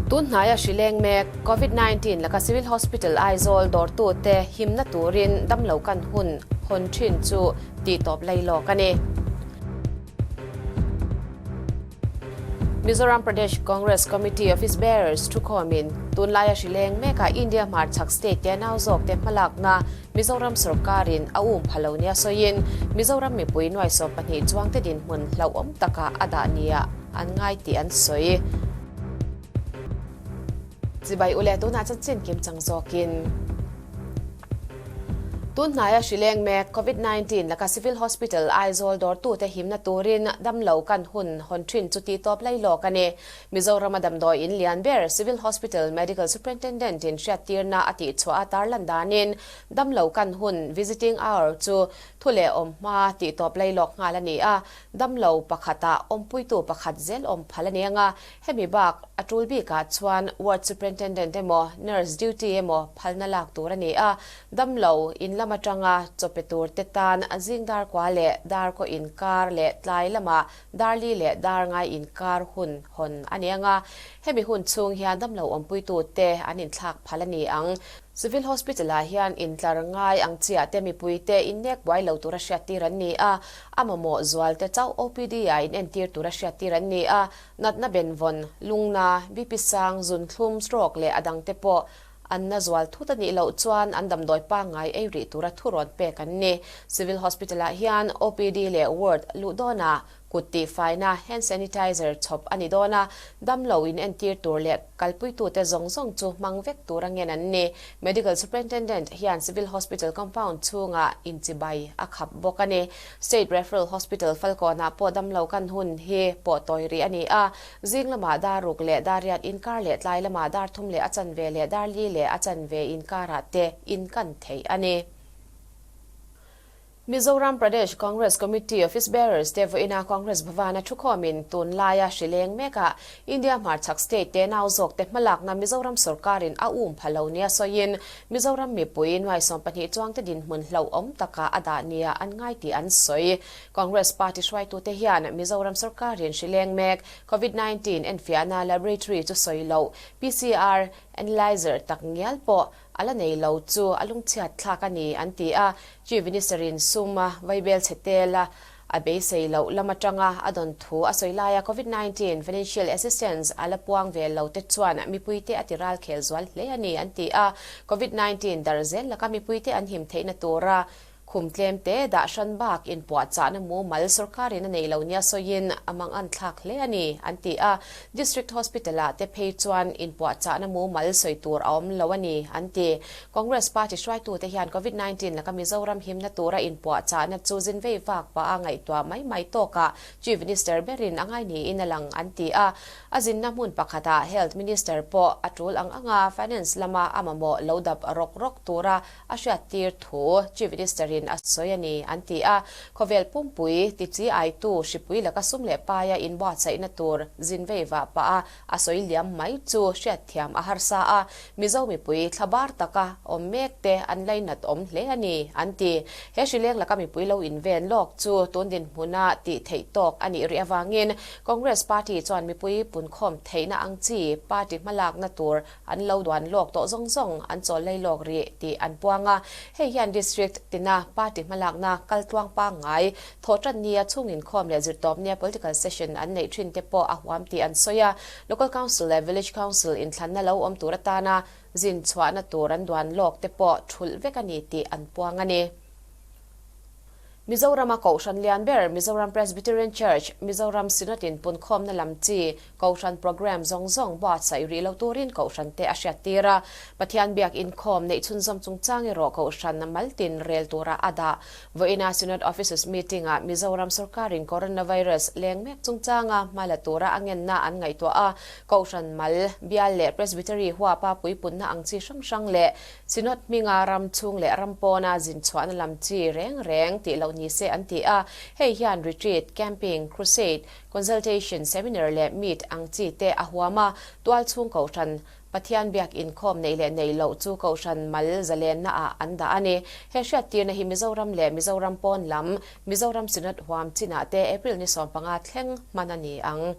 Tun hnaia hri leng mek Covid 19 laka Civil Hospital Aizawl dawrtute himna turin damlo kan hun hawn thin chu tihtawp lailawk a ni. Mizoram Pradesh Congress Committee Office Bearers thukhawmin tunlaia hri leng mekah India hmarchhak state te nau zawkte hmalakna Mizoram sorkarin a um pha lo nia sawiin Mizoram mipui nuai 12 chuangte dinhmun hlauhawm takah a dah nia an ngai tih an sawi. Chibai u le tunah chanchin kim chang zawkin. Tun hnaia hri leng mek Covid 19 laka Civil Hospital Aizawl dawrtute himna turin damlo kan hun hawn thin chu tih tawp lai lawk a ni. Mizorama damdawi in lian ber Civil Hospital Medical Superintendent in hriattirna a tihchhuah a tarlan danin damlo kan hun visiting hour chu thu leh awm hma tih tawp lai lawk nghal a ni a. Damlo pakhata awmpuitu pakhat zel awm phal a ni anga, hemi bak a tul bikah chuan Ward Superintendent emaw Nurse Duty emaw phalna lak tur a ni a, damlo in lam atanga chaw pe tur te tan zing dar kua leh dar kaw inkar leh tlai lamah dar li leh dar ngai inkar hun hawn a ni anga, hemi hun chhung hian damlo awmpuitu te an inthlak phal a ni ang. Civil Hospital ah hian intlar ngai ang chiah te mipui te innek buai lo tura hriattir an ni a, a mamawh zual te chauh OPD ah inentir tura hriattir an ni a, natna benvawn, lungna, BP sang, zunthlum, stroke leh a dang te pawh an na zual thut a nih loh chuan an damdawi pangngai ei rih tura thurawn pek an ni. Civil Hospital ah hian OPD leh ward luh dawnah Kut tihfaina, hand sanitizer, chhawp a ni dawn a, damlo in entir tur leh kalpuitute zawng zawng chu hmang vek tur a ngen an ni. Medical Superintendent hian Civil Hospital compound chhungah inchibai a khap bawk a ni. State Referral Hospital Falkawnah pawh damlo kan hun hi pawh tawi rih a ni a, zing lamah dar ruk leh dar riat inkar leh tlai lamah dar thum leh a chanve leh dar li leh a chanve inkarah te inkan theih a ni. Mizoram Pradesh Congress Committee Office Bearers te vawiina Congress Bhavan-a thukhawmin tunlaia hri leng mekah India hmarchhak state te nau zawk te hmalakna Mizoram sorkarin a um pha lo nia sawiin Mizoram mipui nuai 12 chuangte dinhmun hlauhawm takah a dah nia an ngai tih an sawi. Congress party hruaitute hian Mizoram sorkarin hri leng mek Covid 19 enfiahna laboratory chu sawi loh PCR analyzer tak ngial pawh A la nei lo chu a lungchhiat thlak a ni, an ti a. Chief Minister-in sum a vaibel chhe tel a, a beisei loh lam atanga a dawn thu a sawi laia Covid 19 financial assistance a la puang ve lo te chuan mipuite a ti ralkhel zual hle a ni, an ti a. Covid 19 dar zel laka mipuite an him theihna tura Khum tlem te dah hran bak inpuahchahna mumal sorkarin a nei lo nia sawiin a mangan thlak hle a ni, an ti a. District Hospital-ah te phei chuan inpuahchahna mumal sawi tur a awm lo a ni, an ti. Congress party hruaitute hian Covid 19 laka Mizoram himna tura inpuahchahna chu zin vei vak pah a ngaihtuah mai mai tawkah Chief Minister berin a ngai niin a lang, an ti a. A zinna hmun pakhatah Health Minister pawh a tul ang anga Finance lama a mamawh lo dap rawk rawk tura a hriattir thu Chief Minister-in a sawi a ni, an ti a. Khawvel pumpui tichi aitu hripui laka sum leh paia inbuatsaihna tur zin vei vah pah a a sawi liam mai chu hriatthiam a harsa a, Mizo mipui thlabar taka awm mek te an lainat awm hle a ni, an ti. He hrileng laka mipui lo inven lawk chu tun dinhmuna tih theih tawk a nih rih avangin Congress party chuan mipui punkhawm theihna ang chi party hmalakna tur An lo duan lawk tawh zawng zawng an chawl lei lawk rih tih an puang a, hei hian District tina party hmalakna kaltluang pangngai thawhtan nia chhung inkhawm leh zirtawp nia political session an neih thin te pawh a huam tih an sawi a, Local Council leh Village Council inthlanna lo awm tur atana zin chhuahna tur an duan lawk te pawh thulh vek a ni tih an puang a ni. Mizorama Kohhran lian ber Mizoram Presbyterian Church, Mizoram Synod in punkhawmna lam chi Kohhran programme zawng zawng buatsaih rih lo turin Kohhran te a hriattir a. Pathian biak inkhawm neih chhunzawm chungchang erawh Kohhran maltin rel tura a dah. Vawiina Synod Officers Meeting ah Mizoram sorkarin Coronavirus leng mek chungchanga hma la tura a ngenna an ngaihtuah a. Kohhran mal, bial leh Presbytery huapa puipunna ang chi hrang hrang leh Synod hminga ram chhung leh ram pawna zin chhuahna lam chi reng reng tih loh ni se an ti a, hei hian retreat, camping, crusade, consultation, seminar leh meet ang chi te a huam a, tual chhung kohhran, Pathian biak inkhawm neih leh neih loh chu kohhran mal zalenna ah an dah a ni. He hriattirna hi Mizoram leh Mizoram pawn lam, Mizoram Synod huam chinah te April ni 15 thleng hman a ni ang.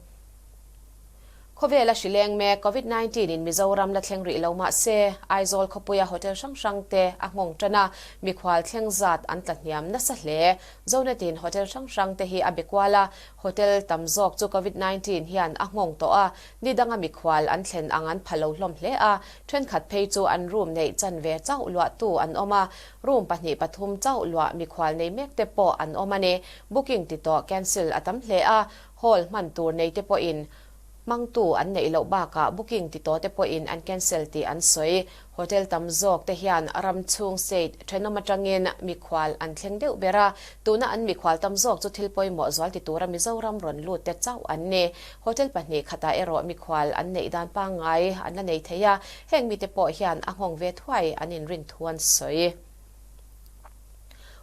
Khawvela hri leng mek Covid 19 in Mizoram la thleng rih lo mah se, Aizawl khawpuia hotel hrang hrang te a nghawng tan a, mikhual thleng zat an tla hniam nasa hle. Zonet in hotel hrang hrang te hi a be kual a, hotel tam zawk chu Covid 19 hian a nghawng tawh a, ni danga mikhual an thlen ang an pha lo hlawm hle a, thenkhat phei chu an room neih chanve chauh luahtu an awm a, room pahnih pathum chauh luah mikhual nei mek te pawh an awm a ni. Booking ti tawh cancel a tam hle a, hall hman tur nei te pawhin hmangtu an neih loh bakah booking ti tawh te pawhin an cancel tih an sawi. Hotel tam zawk te hian ram chhung state thenawm atangin mikhual an thleng deuh ber a, tuna an mikhual tam zawk chu thil pawimawh zual ti tura Mizoram rawn lut te chauh an ni. Hotel pahnih khatah erawh mikhual an neih dan pangngai an la nei thei a, heng mite pawh hian a nghawng ve thuai an inrin thu an sawi.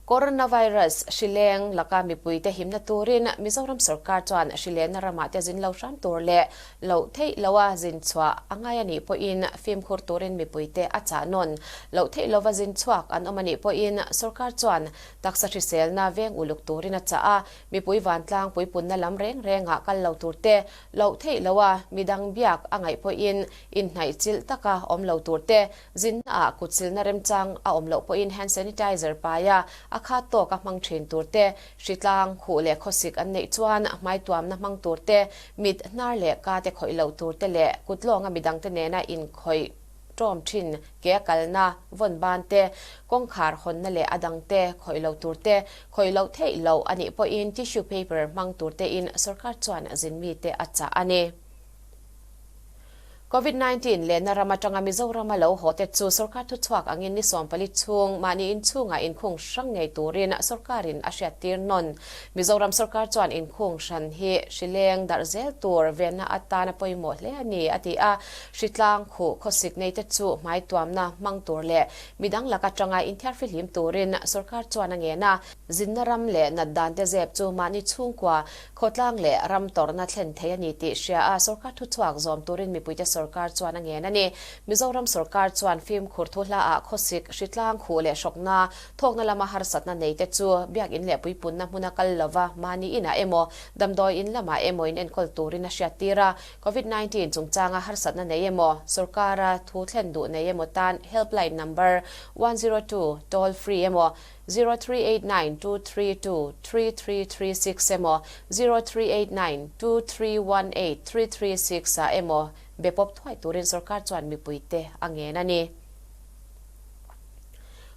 Coronavirus hri leng laka mipuite himna turin Mizoram sorkar chuan hri lenna ramah te zin lo hram tur leh loh theih loa zin chhuah a ngai a nih pawhin fimkhur turin mipuite a chah nawn. Loh theih lova zin chhuak an awm a nih pawhin sorkar chuan taksa hriselna veng uluk turin a chah a, mipui vantlang puipunna lam reng rengah kal lo tur te, loh theih loa midang biak a ngaih pawhin inhnaih chilh taka awm lo tur te, Zinnaah kutsilna remchang a awm loh pawhin hand sanitizer paia a khat tawk a hmang thin tur te, hritlang, khuh leh khawsik an neih chuan hmaituamna hmang tur te, mit, hnar leh ka te khawih loh tur te leh kutlawnga midangte nena inkhawih tawm thin ke a kalna, vawn ban te, kawngkhar hawnna leh a dang te khawih loh tur te, khawih loh theih loh a nih pawhin tissue paper hmang tur tein sorkar chuan zinmite a chah a ni. Covid 19 lenna ram atanga Mizorama lo haw te chu sorkar thuchhuak angin ni 14 chhung mahni inchhungah inkhung hrang ngei turin sorkarin a hriattir nawn. Mizoram sorkar chuan inkhung hran hi hrileng darh zel tur venna atana pawimawh hle a ni a ti a, hritlang khuh khawsik nei te chu hmaituamna hmang tur leh midang lak atanga inthiarfihlim turin sorkar chuan a ngen a. Zinna ram leh nat dan te zep chu mahni chhungkua, khawtlang leh ram tawrhna thlen thei a ni tih hria a, sorkar thuchhuak zawm turin mipuite sorkar chuan a ngen a ni. Mizoram sorkar chuan fimkhur thu hlaah khawsik, hritlang, khuh leh hrawkna, thawkna lama harsatna nei te chu biakinn leh puipunna hmuna kal lova mahni inah emaw, damdawi in lamah emaw in enkawl turin a hriattir a. Covid 19 chungchanga harsatna nei emaw, sorkara thu thlen duh nei emaw tan helpline number 102 toll free emaw, 0389 232 3336 emaw 0389 2318 336 ah emaw be pawp thuai turin sorkar chuan mipuite a ngen a ni.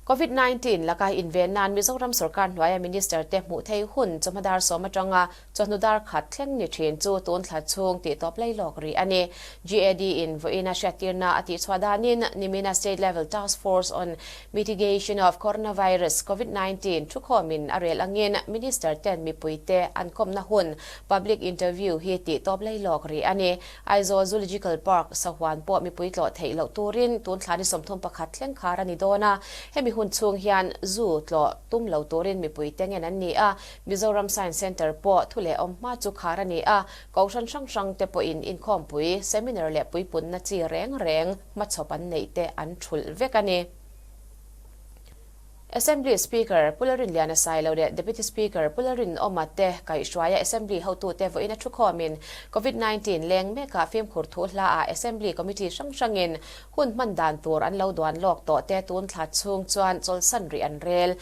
Covid 19 laka inven nan Mizoram sorkar hnuaia Minister te hmuh theih hun chawhma dar sawm atanga chawhnu dar khat thleng ni thin chu tun thla chhung tih tawp lailawk rih a ni. GAD in vawiina hriattirna a tihchhuah danin nimina State Level Task Force on Mitigation of Coronavirus, Covid 19, thukhawmin a rel angin Minister ten mipuite an kawmna hun, public interview, hi tih tawp lailawk rih a ni. Aizawl Zoological Park sahuan pawh mipui tlawh theih loh turin tun thla ni 31 thleng khar a ni dawn a, hemi hun chhung hian zoo tlawh tum lo turin mipuite ngen an ni a, Mizoram Science Centre pawh thu leh awm hma chu khar a ni a, kohhran hrang hrang te pawhin inkhawmpui, seminar leh puipunna chi reng reng hmachhawp an neih te an thulh vek a ni. Assembly Speaker Pu Lalrinliana Sailo leh Deputy Speaker Pu Lalrinawma te kaihhruaia Assembly hotute vawiin a thukhawmin Covid 19 leng mekah fimkhur thu hlaah Assembly Committee hrang hrangin hun hman dan tur an lo duan lawk tawh te tun thla chhung chuan chawlhsan rih an rel.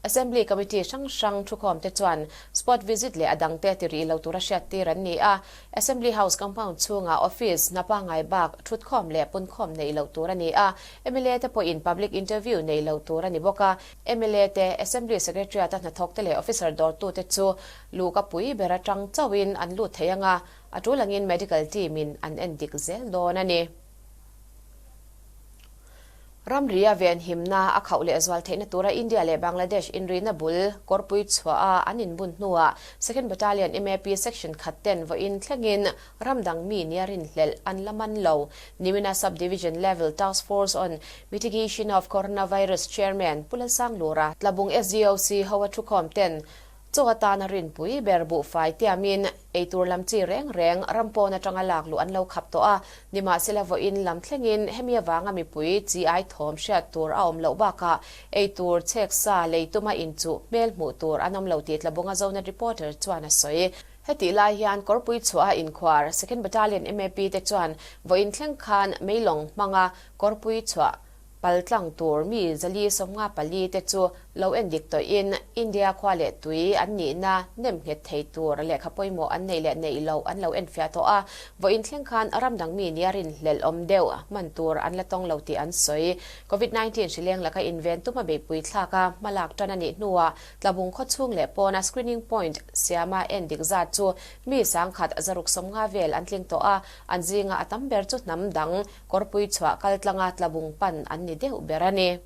Assembly Committee hrang hrang thukhawmte chuan spot visit leh a dangte ti rih lo tura hriattir an ni a. Assembly House compound chhungah office hna pangngai bak thutkhawm leh punkhawm neih loh tur a ni a. Mla te pawhin public interview neih loh tur a ni bawk a. Mla te, Assembly Secretariat-a hnathawkte leh officer dawrtute chu luhka pui ber atang chauhin an lut thei ang a, a tul angin medical team-in an endik zel dawn a ni. Ramria venhimna a khauh leh zual theihna tura India leh Bangladesh inrihna bul kawrpui chhuaha an inbun hnuah Second Battalion MAP Section khat ten vawiin thlengin ram dang mi nia rinhlelh an la man lo. Nimina Sub Division Level Task Force on Mitigation of Coronavirus Chairman Pu Lalsanglura Tlabung SDOC hoa thukhawm ten Chaw atana rinpui ber buhfai tiamin eitur lam chi reng reng ram pawn atanga lak luh an lo khap tawh a, nimahsela vawiin lam thlengin hemi avanga mipui chi ai thawm hriat tur a awm loh bakah eitur chhek sa lei tuma inchuh hmel hmuh tur an awm lo tih Tlabunga Zonet reporter chuan a sawi. Hetih lai hian Kawrpui chhuah a inkhuar Second Battalion MAP te chuan vawiin thleng khan Meilawng hmanga Kawrpui chhuah paltlang tur mi 454 te chu lo en dik tawhin India khua leh tui an nihna nem nghet thei tur lehkha pawimawh an neih leh neih loh an lo enfiah tawh a, vawiin thleng khan ram dang mi nia rinhlelh awm deuh hman tur an la tawng lo tih an sawi. Covid 19 hrileng laka inven tuma beihpui thlak a hmalak tan a nih hnuah Tlabung khawchhung leh pawna screening point siama en dik zat chu mi 1650 vel an tling tawh a, an zinga a tam ber chu hnam dang kawrpui chhuah kal tlanga Tlabung pan an ni deuh ber a ni.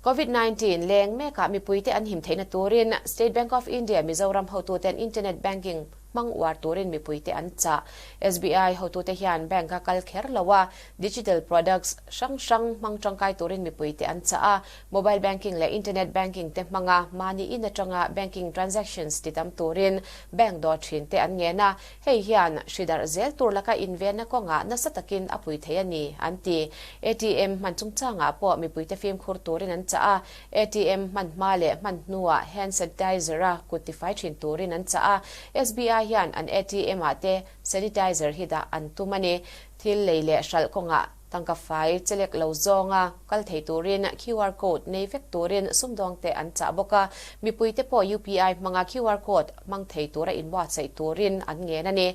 Covid 19 leng mekah mipuite an him theihna turin State Bank of India Mizoram hotuten internet banking hmang uar turin mipuite an chah. SBI hotute hian bank a kal kher lo a, digital products hrang hrang hmang tangkai turin mipuite an chah a, mobile banking leh internet banking te hmanga mahni in atanga banking transactions ti tam turin bank dawr thin te an ngen a, hei hian hri darh zel tur laka invenna kawngah nasa takin a pui thei a ni, an ti. ATM hman chungchangah pawh mipuite fimkhur turin an chah a, ATM hman hma leh hman hnuah hand sanitizer a kut tifai thin turin an chah a, SBI hian an ATM ah te sanitizer hi dah an tum a ni. Thil lei leh hralh kawngah tangka fai chelek lo zawnga kal thei turin QR code nei vek turin sumdawng te an chah bawk a, mipuite pawh UPI hmanga QR code hmang thei tura inbuatsaih turin an ngen a ni.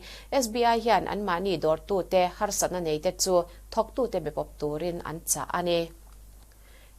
SBI hian anmahni dawrtute harsatna neite chu thawktute be pawp turin an chah a ni.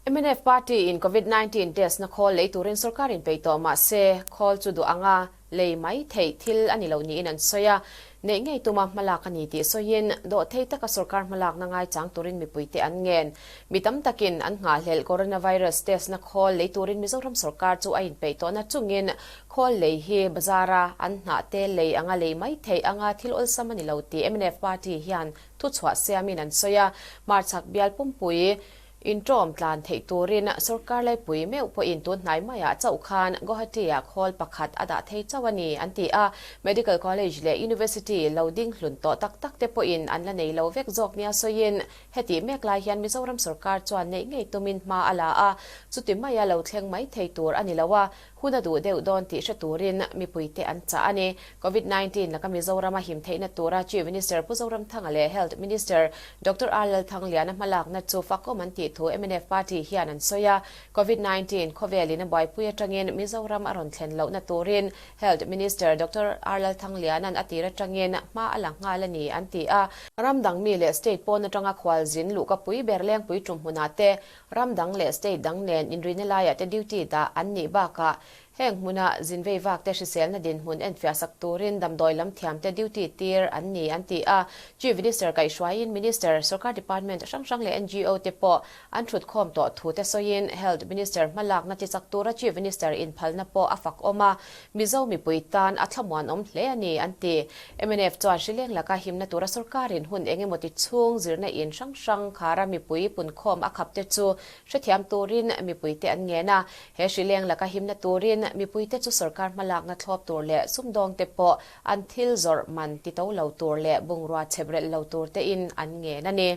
Mnf party in Covid 19 test na khawl lei turin sorkar in peih tawh mah se, khawl chu duh anga lei mai theih thil a ni lo niin an sawi a. Neih ngei tuma hmalak a ni tih sawiin, dawhthei taka sorkar hmalakna ngaichang turin mipuite an ngen. Mi tam takin an nghahhlelh coronavirus test na khawl lei turin Mizoram sorkar chu a inpeih tawhna chungin khawl lei hi bazara an hnah te lei anga lei mai theih anga thil awlsam a ni lo tih mnf party hian thuchhuah siamin an sawi a. Hmarchhak bial pumpui Inṭawm tlan theih turin sorkar laipui meuh pawhin tun hnai maiah chauh khan Guwahati-ah khawl pakhat a dah thei chauh a ni, an ti a. Medical College leh University lo ding hlun tawh tak tak te pawhin an la nei lo vek zawk nia sawiin, hetih mek lai hian Mizoram sorkar chuan neih ngei tumin hma a la a, chuti maia lo thleng mai thei tur a ni lo a, Hun a duh deuh dawn tih hre turin mipuite an chah a ni. Covid 19 laka Mizoram a him theihna tura Chief Minister Pu Zoramthanga leh Health Minister Doctor R Lalthangliana hmalakna chu fakawm an tih thu mnf party hian an sawi a. Covid 19 khawvelin a buaipui atangin Mizoram a rawn thlen lohna turin Health Minister Doctor R Lalthangliana'n a tir atangin hma a la nghal a ni an ti a. Ram dang mi leh state pawn atanga khualzin luhkapui ber lengpui tum hmunah te Ram dang leh state dang nen inrina laiah te duty dah an nih bakah heng hmuna zinvei vak te hriselna dinhmun enfiah sak turin damdawi lam thiam te duty tir an ni an ti a. Chief Minister kaihhruaiin Minister, Sorkar Department hrang hrang leh ngo te pawh an thutkhawm tawh thu te sawiin Health Minister hmalakna ti chak tura Chief Minister inphalna pawh a fak awm a, Mizo mipui tan a thlamuanawm hle a ni an ti. Mnf chuan hrileng laka himna tura sorkarin hun eng emaw ti chhung zirna in hrang hrang khara mipui punkhawm a khap te chu hrethiam turin mipuite an ngen a. He hrileng laka himna turin mipuite chu sorkar hmalakna thlawp tur leh sumdawngte pawh an thil zawrh man ti to lo tur leh bungrua chheprelh lo tur tein an ngen a ni.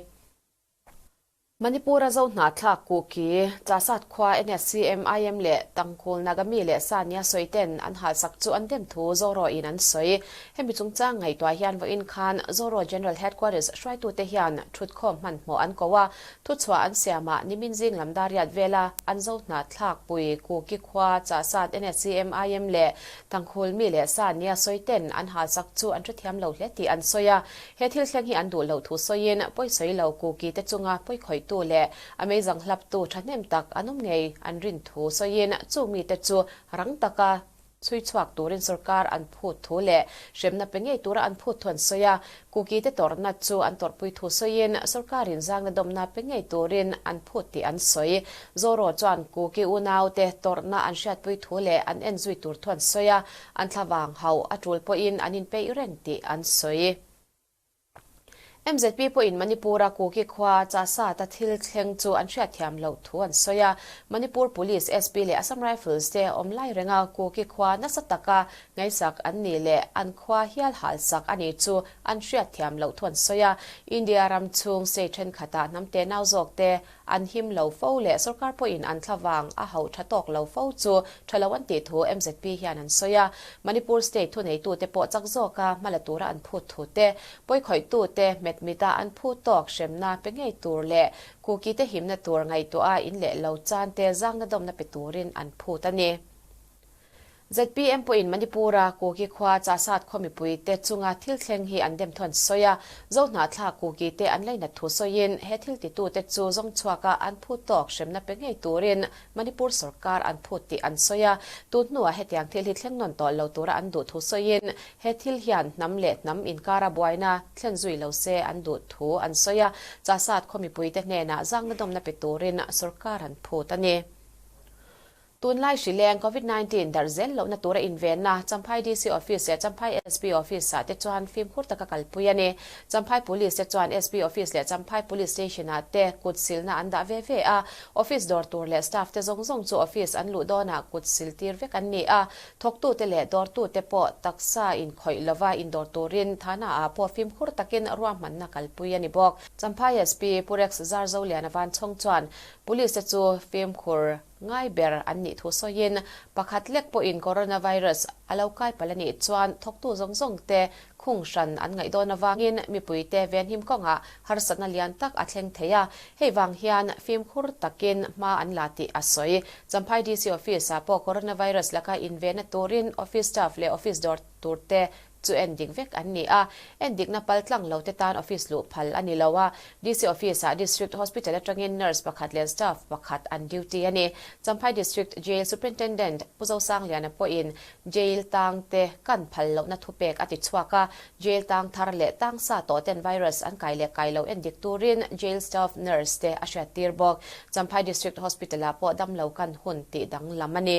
Manipur-a zo hnahthlak Kuki, Chasat khua NSCM, IM leh Tangkhul Nagami leh Sania sawi ten an halsak chu an dem thu Zoro-in an sawi. Hemi chungchang ngaihtuah hian vawiin khan Zoro General Headquarters hruaitute hian thutkhawm hmanhmawh an ko a, thuchhuah an siamah nimin zing lam dariat vela an zo hnahthlak pui Kuki khua Chasat NSCM, IM leh Tangkhul mi leh Sania sawi ten an halsak chu an hrethiam lo hle tih an sawi a. He thil thleng hi an duh loh thu sawiin pawisawi lo Kuki te chunga pawikhawihtu leh a meizang hlaptu thahnem tak an awm ngei an rin thu sawiin chu mite chu rang taka chhui chhuak turin sorkar an phut thu leh hremna pe ngei tura an phut thu an sawi a. Kuki te tawrhna chu an tawrhpui thu sawiin sorkarin zangna dawmna pe ngei turin an phut tih an sawi. Zoro chuan Kuki unaute tawrhna an hriatpui thu leh an enzui tur thu an sawi a. An thlavang hauh a tul pawhin an inpeih reng tih an sawi. MZP pawhin Manipur-a Kuki khua Chasat-a thil thleng chu an hriatthiam loh thu an sawi a. Manipur Police, SP leh Assam Rifles te awm lai renga Kuki khua nasa taka ngaihsak an nih leh an khua hial halsak a nih chu an hriatthiam loh thu an sawi a. India ram chhung state thenkhatah hnam tenau zawk te An him lo fo leh sorkar pawhin an thlavang a hauh tha tawk lo fo chu tha lo an tih thu MZP hian an sawi a. Manipur state thuneitute pawh chak zawka hma la tura an phut thu te, pawikhawihtute hmet mita an phu tawk hremna pe ngei tur leh Kuki-te himna tur ngaihtuah a in leh lo chan te zangna dawmna pe turin an phut a ni. Zpm pawhin Manipur-a Kuki khua Chasat khaw mipuite chunga thil thleng hi an dem thawn sawi a, Zohnahthlak Kuki te an lainat thu sawiin he thil titute chu zawng chhuaka an phut tawk hremna pe ngei turin Manipur sorkar an phut tih an sawi a, tun hnuah hetiang thil hi thleng nawn tawh lo tura an duh thu sawiin he thil hian hnam leh hnam inkara buaina thlen zui lo se an duh thu an sawi a, Chasat khaw mipuite hnenah zangna dawmna pe turin sorkar an phut a ni. Tunlai hrileng Covid 19 darh zel lohna tura invenna Champhai DC Office leh Champhai SP Office ah te chuan fimkhur taka kalpui a ni. Champhai Police te chuan SP Office leh Champhai Police Station ah te kut silna an dah ve ve a. Office dawr tur leh staff te zawng zawng chu office an luh dawnah kut sil tir vek an ni a. Thawktute leh dawrtute pawh taksa inkhawih lova indawr turin Thana ah pawh fimkhur takin ruahmanna kalpui a ni bawk. Champhai SP Pu Rex Zarzoliana Vanchhawng chuan Police te chu fimkhur Ngai ber an nih thu sawiin, pakhat lek pawhin coronavirus a lo kai palh a nih chuan thawktu zawng zawng te khung hran an ngaih dawn avangin mipuite venhim kawngah harsatna lian tak a thleng thei a, hei vang hian fimkhur takin hma an la tih a sawi. Champhai DC Office-ah pawh coronavirus laka invenna turin office staff leh office dawr turte chu en dik vek an ni a, en dikna pal tlang lo te tan office luh phal a ni lo a, DC office ah District Hospital atangin nurse pakhat leh staff pakhat an duty a ni. Champhai District Jail Superintendent Pu Zosangliana pawhin jail tang te kan phal lohna thupek a ti chhuak a, jail tang thar leh tang sa tawh ten virus an kai leh kai lo en dik turin jail staff nurse te a hriattir bawk. Champhai District Hospital ah pawh damlo kan hun tih danglam a ni.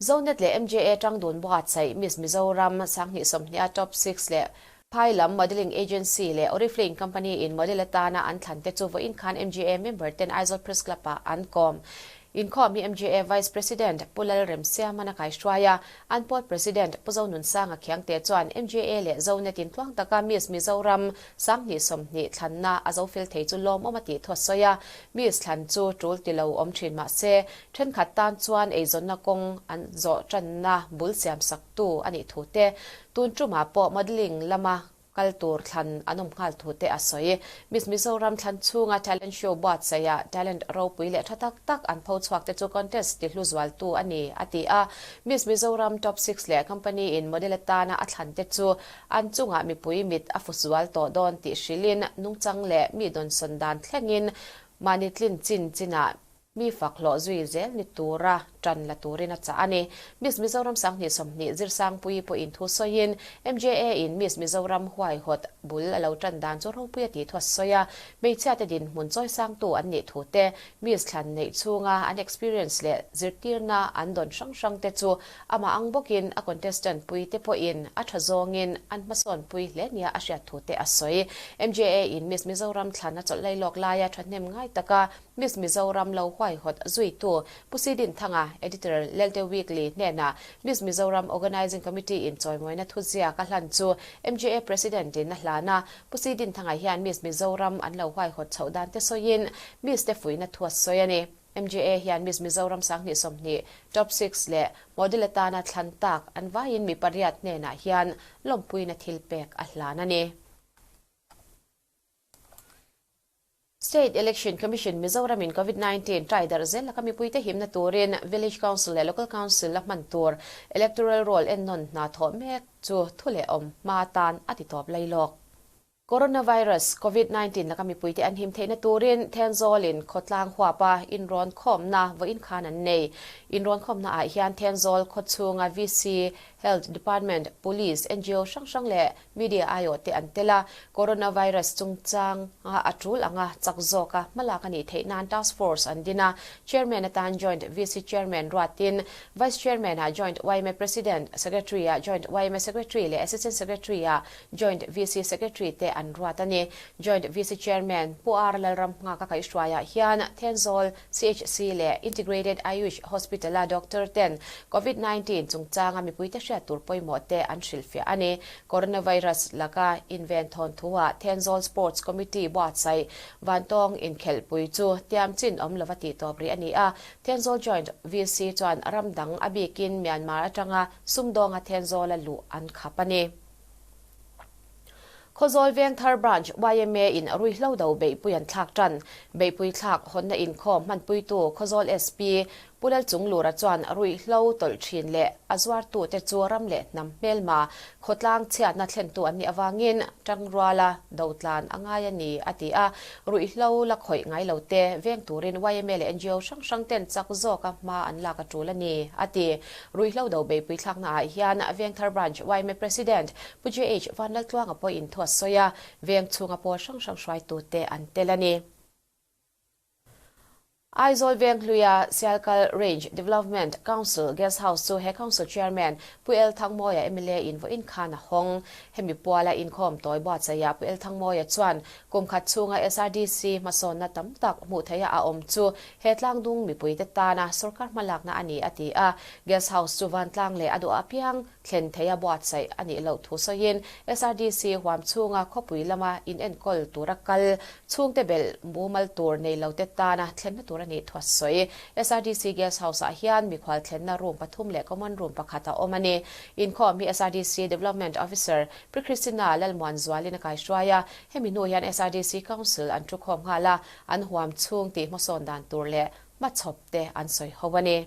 Zonet leh MJA tang dun buatsaih Miss Mizoram 2020 a Top Six leh Phai lam Modelling Agency leh Oriflame Company in model atana an thlan te chu vawiin khan MJA member ten Aizawl Press Club ah an kawm. Inkhawm hi MJA Vice President Pu Lalremsiaman a kaihruai a, an pawl President Pu Zonunsanga Khiangte chuan MJA leh Zonet in tluang taka Miss Mizoram 2020 thlanna a zo fel thei chu lawmawm a tih thu a sawi a, Miss thlan chu tul ti lo awm thin mah se, Thenkhat tan chuan eizawnna kawng an zawh tanna bul siamsaktu a nih thu te, tun tumah pawh modelling lama kal tur thlan an awm nghal thu te a sawi. Miss Mizoram thlan chhunga talent show buatsaihah talent ropui leh tha tak tak an pho chhuak te chu contest ti hlu zualtu a ni, a ti a. Miss Mizoram Top Six leh company in model atana a thlan te chu an chungah mipui mit a fu zual tawh dawn tih hrilhin nungchang leh mi dawnsawn dan thlengin mahni tlin chin chinah Mi fak hlawh zui zel ni tura tan la turin a chah a ni. Miss Mizoram 2020 Zirsangpuii pawhin thu sawiin, MJA in Miss Mizoram huaihawt bul a lo tan dan chu ropui a tih thu a sawi a. Hmeichhiate dinhmun chawisangtu an nih thu te, Miss thlan neih chhunga an experience leh zirtirna an dawn hrang hrang te chu amah ang bawkin a contestant pui te pawhin a tha zawngin an hmasawnpui hle nia a hriat thu te a sawi. MJA in Miss Mizoram thlan a chawlh lailawk laia thahnem ngai taka Miss Mizoram lo huaihawt zuitu Pu Si Dinthanga, Editor, Lelte Weekly hnenah Miss Mizoram Organising Committee in chawimawina thuziak a hlan chu MJA President in a hlan a. Pu Si Dinthanga hian Miss Mizoram an lo huaihawt chhoh dan te sawiin Miss te fuihna thu a sawi a ni. MJA hian Miss Mizoram 2020 Top Six leh Model atana thlan tak an vaiin mi pariat hnenah hian lawmpuina thilpek a hlan a ni. State Election Commission Mizoram in Covid 19 ṭai darh zel laka mipuite himna turin Village Council leh Local Council a hman tur Electoral Roll ennawn hna thawh mek chu thu leh awm hma atan a ti tawp lailawk. Coronavirus, Covid 19 laka mipuite an him theihna turin Thenzawl in khawtlang huapa inrawn khawmna vawiin khan an nei. Inrawn khawmna ah hian Thenzawl khawchhunga VC. Health Department, Police, ngo hrang hrang leh Media aiawh te an tel a. Coronavirus chungchanga a tul anga chak zawka hmalak a nih theih nan Task Force an din a. Chairman atan Joint VC Chairman ruatin Vice Chairman ah Joint yma President, Secretary ah Joint yma Secretary leh Assistant Secretary ah Joint VC Secretary te an ruat a ni. Joint VC Chairman Pu R Lalramnghaka kaihhruaiah hian Thenzawl CHC leh Integrated Ayush Hospital-a doctor ten Covid 19 chungchanga mipuite hriat tur pawimawh te an hrilhfiah a ni. Coronavirus laka inven thawn thuah Thenzawl Sports Committee buatsaih Vantawng inkhelhpui chu tiam chin awm lova tih tawp rih a ni a. Thenzawl Joint VC chuan ram dang a bikin Myanmar atanga sumdawnga Thenzawla luh an khap a ni. Khawzawl Vengthar Branch yma in ruihhlo do beihpui an thlak tan. Beihpui thlak hawnna inkhawm hmanpuitu Khawzawl SP Pu Lalchunglura chuan ruihhlo tawlh thin leh a zuartute chu ram leh hnam hmelma khawtlang chhiatna thlentu an nih avangin tangruala dotlan a ngai a ni a ti a. Ruihhlo la khawih ngai lo te veng turin yma leh ngo hrang hrang ten chak zawka hma an lak a tul a ni a ti. Ruihhlo do beihpui thlakna ah hian Vengthar Branch yma President Pu JH Vanlaltluanga pawhin thu a sawi a, veng chhunga pawl hrang hrang hruaitute an tel a ni. Aizawl Venghluia Sialkal Range Development Council Guest House chu he Council Chairman Pu El Thangmawia mla in vawiin khan a hawng. Hemi puala inkhawm tawi buatsaihah Pu El Thangmawia chuan kum khat chhunga SRDC hmasawnna tam tak hmuh theiha a awm chu He tlangdung mipuite tana sorkar hmalakna a ni a ti a, Guest House chu vantlang leh a duh apiang thlen theia buatsaih a nih loh thu sawiin SRDC huam chhunga khawpui lama inenkawl tura kal chhungte belh mumal tur nei lote tana thlenna tur a nih thu a sawi. SRDC Guest House-ah hian mikhual thlenna room pathum leh common room pakhat a awm a ni. Inkhawm hi SRDC Development Officer Pi Christina Lalmuanzualin a kaihruai a, hemi hnu hian SRDC Council an thukhawm nghal a, An huam chhung tih hmasawn dan tur leh hmachhawp te an sawi ho a ni.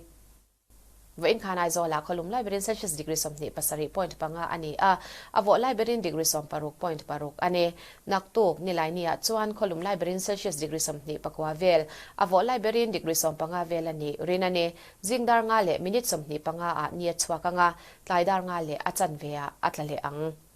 Vawiin khan Aizawlah khawlum lai berin Celsius degree 27.5 a ni a, a vawh lai berin degree 16.6 a ni. Naktuk, Nilainiah chuan khawlum lai berin Celsius degree 29 vel, a vawh lai berin degree 15 vel a nih rin a ni. Zing dar nga leh minute 25 ah ni a chhuak ang a, tlai dar nga leh a chanve ah a tla leh ang.